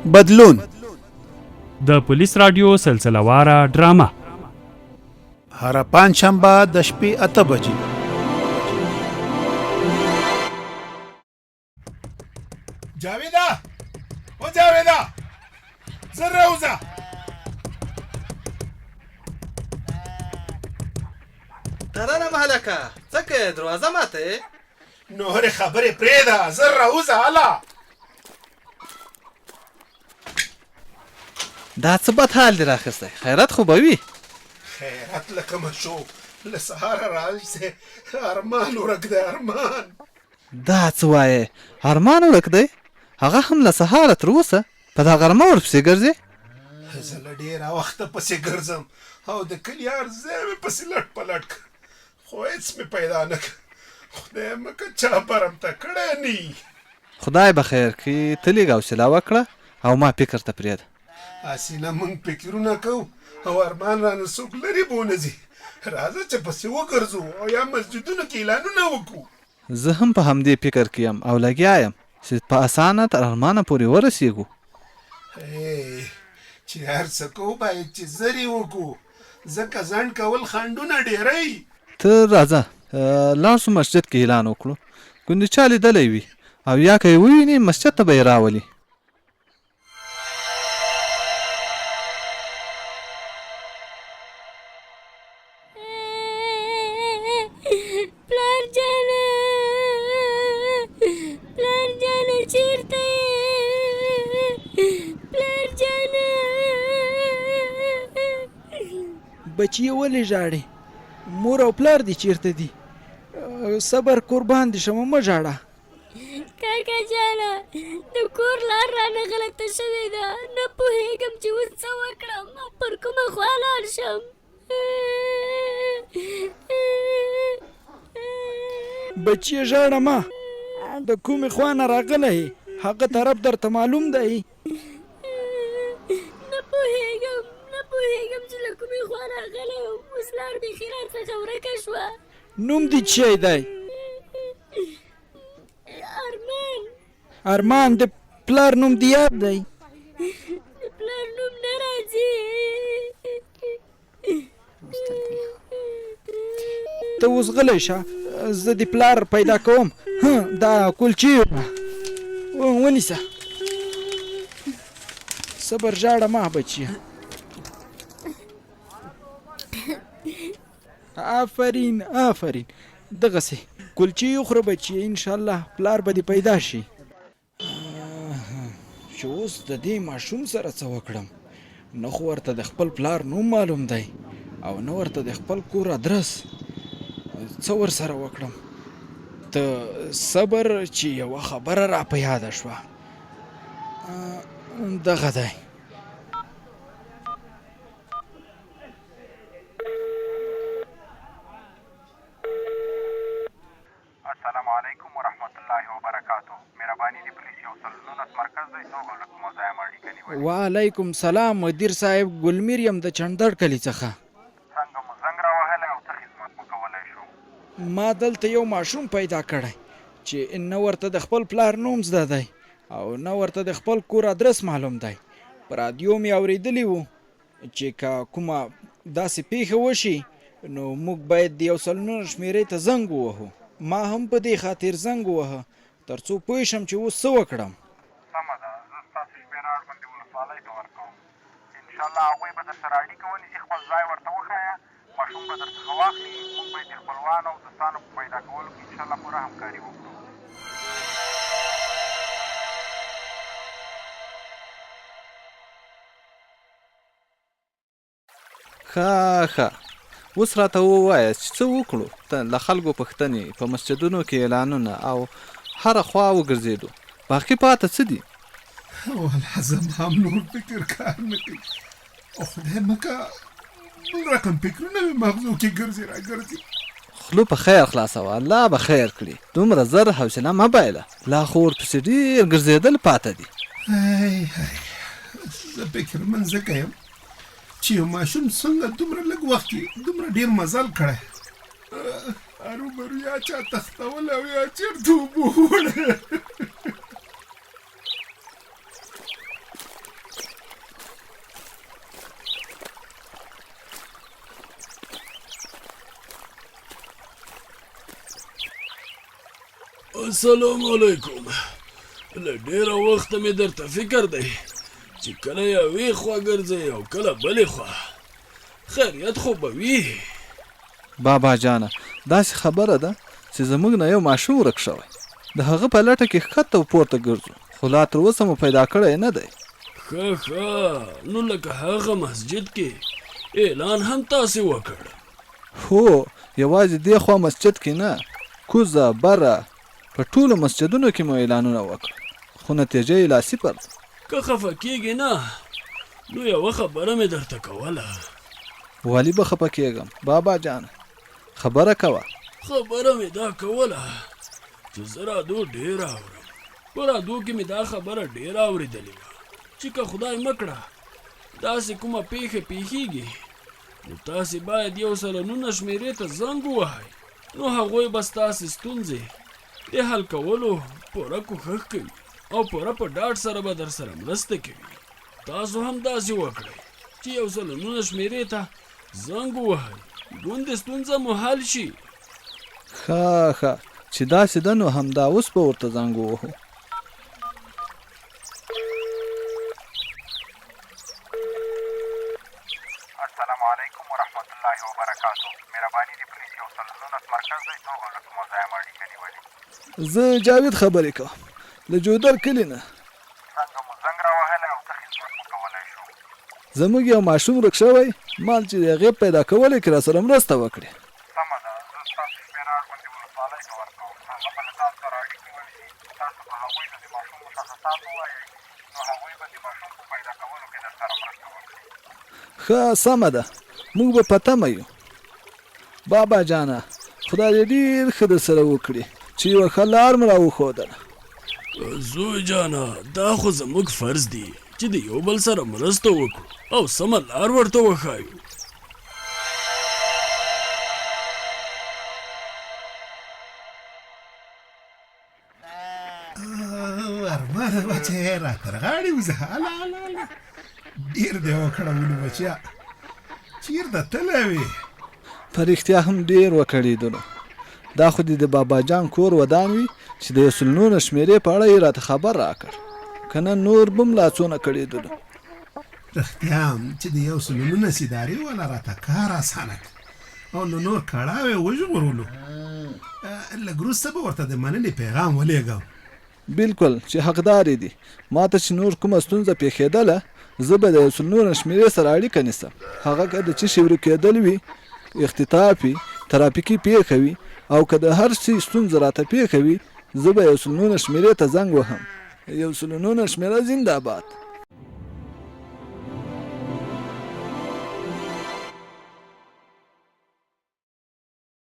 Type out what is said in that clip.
بدلون. د پولیس راډیو سلسله واره ډرامه. هره پنجشنبه د شپې 8 بجې. جاویدا، او جاویدا، زر راوځه. ترنم هلکه، څه کوې؟ دروازه ماته یې؟ نورې خبرې پرېږده، زر راوځه هله. دا څه بد حال دې راخیستی، خیرت خو به وي؟ خیرت لکه مشو، له سهاره راهیسې ارمان ورک دی، ارمان. دا څه وایې، ارمان ورک دی؟ هغه هم له سهاره تر اوسه په دا غرمه ورپسې ګرځې؟ زه له ډېره وخته پسې ګرځم او د کلي هر ځای مې پسې لټ په لټ کړ، خو هېڅ مې پیدا نه کړ. خدای مه که چا برمته کړی نه وي. خدای به خیر کړي، ته لږ حوصله وکړه او ما فکر ته پرېږده. هسې نه موږ فکرونه کوو او ارمان رانه څوک لرې بونه ځي. راځه چې پسې وګرځو او یا مسجدونو کې اعلانونه وکړو. زه هم په همدې فکر کې یم او لګیا یم چې په اسانه تر ارمانه پورې ورسېږو. ای، چې هر څه کوو باید چې زر یې وکړو، ځکه ځنډ کول خنډونه ډېروي. ته راځه لاړ شو مسجد کې اعلان وکړو، ګوندې چا لیدلی وي او یا که یې وویني مسجد ته به یې راولي. پلار جانه، پلار جانه، چیرته یې پلار جانه؟ بچیه ولې ژاړې؟ مور او پلار دې چیرته دي؟ صبر قربان دې شمه، مه ژاړه. کاکا جانه، د کور لار رانه غلطه شوې ده، نه پوهېږم چې اوس څه وکړم او پر کومه خوا لاړ شم. بچیه ژاړه مه، د کومې خوا نه راغلی هغه طرف درته معلوم دی؟ نه پوهېږم، نه پوهېږم چې له کومې خوا راغلی وم، اوس لار بیخي راڅخه ورکه شوه. نوم دې څه شی دی؟ ارمان. ارمان، د پلار نوم دې یاد دی؟ د پلار نوم نه راځي. ته اوس غلی شه، زه د پلار پیدا کوم. دا کلچې ونیسه. صبر، ژاړه مه بچیه. آفرین آفرین، دغسې کلچې وخوره بچیه، انشاءالله پلار به دې پیدا شي. چې اوس د دې ماشوم سره څه وکړم؟ نه خو ورته د خپل پلار نوم معلوم دی او نه ورته د خپل کور ادرس. څه ورسره وکړم؟ ته صبر چې یوه خبره را په یاده شوه. دغه دی. السلام علیکم ورحمت الله وبرکاته، مهرباني د پولیس 119 مرکز دی، څوک او له کومه ځایه مو اړیکه نیولې؟ وعلیکم سلام مدیر صاحب، ګلمیر یم د چندړ کلي څخه. څنګه مو زنګ راوهلی او څه خدمت مو کولی شو؟ ما دلته یو ماشوم پیدا کړی چې نه ورته د خپل پلار نوم زده دی او نه ورته د خپل کور ادرس معلوم دی. په رادیو مې اورېدلي وو چې که کومه داسې پیښه وشي نو موږ باید د 119 شمېرې ته زنګ ووهو. ما هم په دې خاطر زنګ ووهه ترڅو پوه شم چې اوس څه وکړم. سمه ده، زه ستاسو شمېره اړوندې ولسوالۍ ته ورکوم، انشاالله هغوی به درسره اړیکه ونیسي. خپل ځای ورته وښایه، ماشوم به درڅخه واخلي، موږ به یې د خپلوانو او دوستانو په پیدا کولو کې انشاالله پوره همکاري وکړو. ښه ښه، اوس راته ووایه چې څه وکړو؟ ته له خلکو پوښتنې، په مسجدونو کې اعلانونه او هره خوا وګرځېدو، باقي پاته څه دي؟ ولا زما هم نور فکر کار نه کوي، او خدای مه که بل رقم فکرونه مې مغزو کې ګرځي را ګرځي. خوله په خیر خلاصوه، الله به خیر کړي، دومره زر حوصله مه بایله، لا خو ورپسې ډېر ګرځېدل پاته دي. هی هی، زه فکرمن ځکه یم چې یو ماشوم څنګه دومره لږ وخت کې دومره ډېر مزل کړی. هرومرو یا چا تښتولی او یا چېرته اوبو وړی. سلام علیکم له ډېره وخته مې درته فکر دی چې کله یوې خوا ګرځئ او کله بلې خوا خیریت خو به وي بابا جانه داسې خبره ده چې زموږ نه یو ماشوم ورک شوی د هغه په لټه کې ښکته او پورته ګرځو خو لا تر اوسه مو پیدا کړی نه دی. ښه ښه نو لکه هغه مسجد کې اعلان هم تاسې وکړ. هو یوازې دې خوا مسجد کې نه کوزه بره په ټولو مسجدونو کې مو اعلانونه وکړل خو نتیجه یې لا صفر ده. که خفه کیږې نه نو یوه خبره مې درته کوله. ولې به خفه کیږم بابا جانه خبره کوه. خبره مې دا کوله چې زه رادو ډېره اورم په رادو کې مې دا خبره ډېره اورېدلې وه چې که خدای مه کړه داسې کومه پېښه پېښېږي نو تاسې باید 119 شمېرې ته زنګ ووهئ نو هغوی به ستاسې ستونزې د حل کولو پوره کوښښ کوي او پوره په ډاډ سره به در سره مرسته کوي تاسو هم داسې وکړئ چې 119 شمېرې ته زنګ ووهئ ګوندې ستونزه مو حل شي. ښه ښه چې داسې ده نو همدا اوس به ورته زنګ ووهو. السلام علیکم ورحمت الله وبرکاتو مهرباني د پولیس 119 مرکز دی څوک او له کومه ځایه مو اړیکه نیولې؟ زه جاوید خبرې کوم له جودر کلي نه. څنګه مو زنګ راوهلی او څه خدمت مو کولی شو؟ زموږ یو ماشوم ورک شوی، مال چې د هغې په پیدا کولو کې راسره مرسته وکړي. سمه ده، زه ستاسو شمېره اړوندې ولسوالۍ ته ورکوم، هغه به له تاسو سره اړیکه ونیسي، تاسو به هغوی ته د ماشوم مشخصات ووایئ، نو هغوی به د ماشوم په پیدا کولو کې درسره مرسته وکړي. ښه سمه ده، موږ به په تمه یو. بابا جانه خدای دې ډېر ښه درسره وکړي چې یوه ښه لار مو راوښودله. زوی جانه دا خو زموږ فرض دي چې د یو بل سره مرسته وکړو او سمه لار ورته وښایو. ارمانه بچیه را تر غاړې وځه هله هله هله ډېر دې وکړولو بچیا چېرته تللی وې؟ په رښتیا هم ډېر وکړېدلو. دا خو دې د بابا جان کور ودان وي چې د 119 شمېرې په اړه یې راته خبر راکړ، که نه نور به هم لا څونه کړېدلو. رښتیا هم چې د 119 ادارې والا راته کار اسانه کړ او له نور کړاو یې وژغورلو. لږ وروسته به ورته د مننې پیغام ولېږم. بلکل چې حقدار یې دي. ماته چې نور کومه ستونزه پېښېدله زه به د 119 شمېرې سره اړیکه نیسم، هغه که د څه شي ورکېدل وي، اختطاف وي، ترافیکي پېښه وي او که د هر څه ستونزه راته پېښه وي زه به 119 شمېرې ته زنګ وهم. 119 شمېره زنده باد.